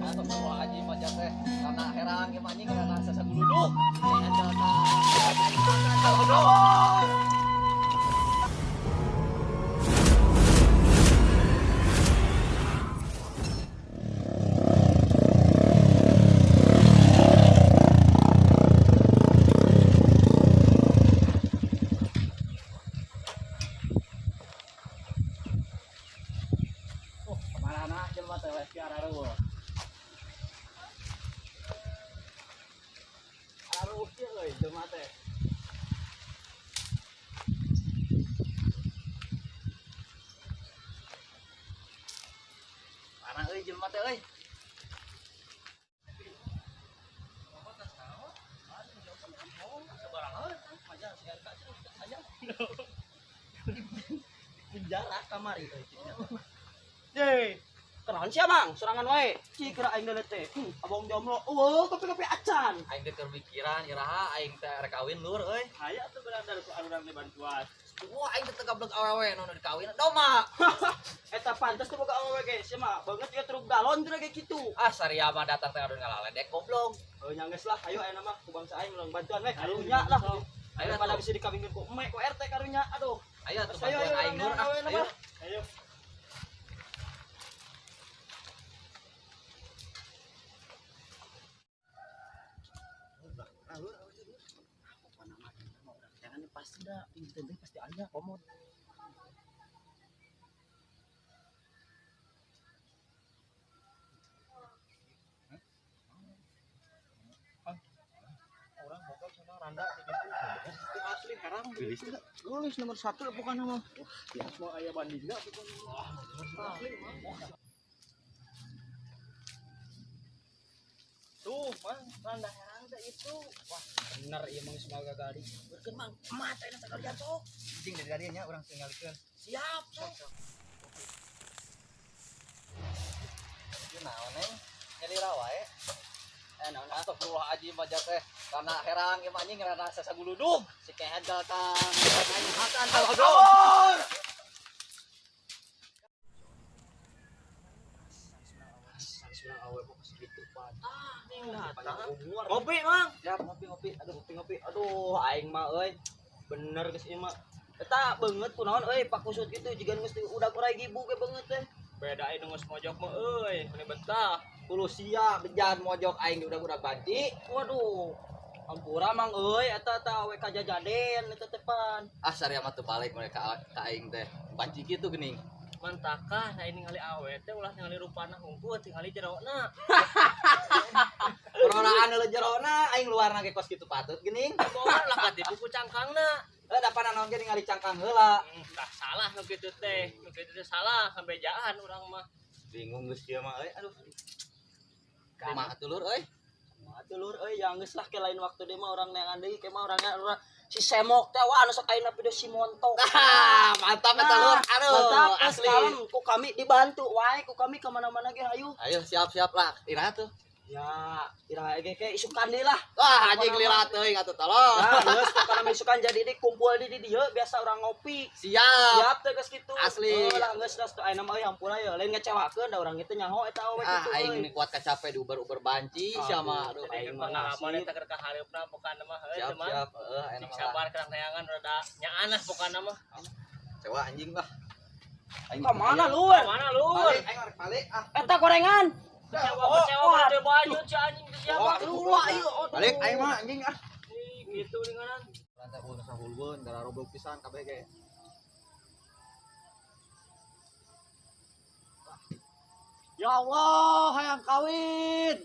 Astagfirullahaladzim aja teh karena herang ge anjing karena sasaguluduk. Oh, kemana jelema teh we araruh. Araruh kieu euy jelema teh. Mana euy jelema teh euy? Penjara kamari euy. Ye. Kenaon sia, Mang? Serangan wae. Cik kira aing deuleu teh. Abang jomblo. Eueuh, kopi-kopi acan. Aing teh keur mikiran iraha aing teh rek kawin, lur, euy. Aya tuh berandal ku urang dibantuan. Wah, aing teh gablek awewe nu dikawin doma. Eta pantes tuh boga awewe ge, sia mah banget ya truk galon teh ge kitu. Ah, saria mah datang teh adu ngalaledek goblok. Oh, nya geus lah, ayo aya mah ku bangsa aing ulang bantuan we karunya lah. Ayo Ayo pada atuh. bisa dikawinkeun ku emek ku RT karunya. Aduh. Ayo atuh Ayo, bantuan ayo, aing, lur, ah. ayo, ayo, Ayo. Ayo. Jangan pasti dah, ini pasti aya komod. Orang boga cenah randa gitu. Asli herang. Geulis teh. Geulis nomor 1 pokoknya mah. Wah, mau aya bandingna pokoknya. Asli mah. Tuh, Mang, randa herang teh itu. Wah, bener ieu mah geus maga gadis. Berkeun, Mang, emat ayeuna sakalian sok. Anjing dari tadi nya urang tinggalikeun. Siap, sok. Ieu naon neng? Nyalira wae. Eh, naon ah? Astagfirullahaladzim aja teh karena herang ieu anjing karena sasaguludug. Si kehed datang. Aing makan. Aduh. Ngopi, Mang. Siap, ngopi ngopi. Aduh, ngopi ngopi. Aduh, aing mah euy. Bener geus ieu mah. Eta beungeut kunaon euy pak kusut kitu jiga geus udah kurai gibu ge beungeut teh. Beda aing geus mojok mah euy, meni betah. Kulo sia bejan mojok aing di udah-udah banci. Waduh. Ampura Mang euy, eta eta we kajajaden eta teh pan. Ah, saria mah teu balik mereka ka aing teh. Banci kitu geuning. Mantakah nah ini ningali awe teh ulah ningali rupana hungkul tingali jerona. Corona anu jerona aing luarna ge kos kitu patut geuning. Bohong lah katipu ku cangkangna. Eh, dapan naon ge ningali cangkang heula. Tah salah nu kitu teh. Nu kitu teh salah kabejaan urang mah. Bingung geus ieu mah euy. Aduh. Kumaha atuh lur euy? Atuh lur euy, ya geus lah ke lain waktu deui mah urang neangan deui ke mah urangnya urang si semok teh wah anu sok ayeuna video si montok. Ah, mantap eta lur. Aduh, mantap asli. asli. Ku kami dibantu wae ku kami kemana-mana ge hayu. Ayo siap-siap lah. Iraha tuh. Ya, iraha ge ke isukan deui lah. Wah, anjing lila teuing atuh tolong. Nah, geus pokona mah isukan jadi di kumpul di dieu biasa urang ngopi. Siap. Siap teh geus kitu. Asli. Heuh lah geus geus ayeuna mah euy hampura ye lain ngecewakeun da urang itu nyaho eta awewe Ah, kitu aing euy. ini kuat kacape di uber-uber banci sia mah. Aduh, Aing Aing mah pengalaman nasib. eta keur kahareupna pokana mah euy siap teman. siap. Heeh, Cik enak mah. sabar kerang tayangan rada nyaanah pokana mah. Cewa anjing lah. Aing Ka mana lu? Mana lu? Balik, aing rek balik ah. Eta gorengan. Kecewa kecewa baju baju si anjing teh siapa? Lu lah ieu. Aduh. Balik aing mah anjing ah. Ih, gitu denganan. Lantai ulun sahulweun gara roblok pisan kabeh ge. Ya Allah, hayang kawin.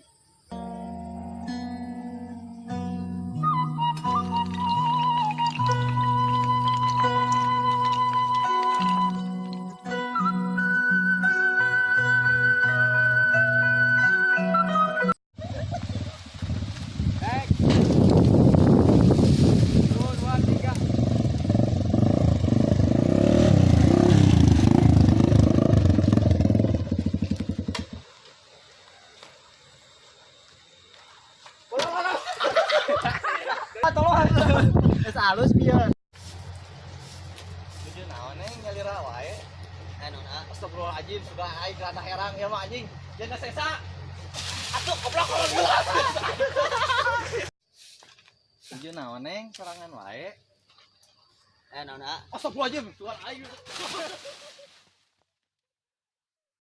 Geus halus bieu. Tujuh naon neng nyalira wae. Eh naon ah? Astagfirullahaladzim, sudah aing rada herang ya mah anjing. Jangan sesa. Atuh goblok kalau jelas. Ieu naon, Neng, sorangan wae. Eh, naon, ah? Astagfirullahaladzim, sugan aing.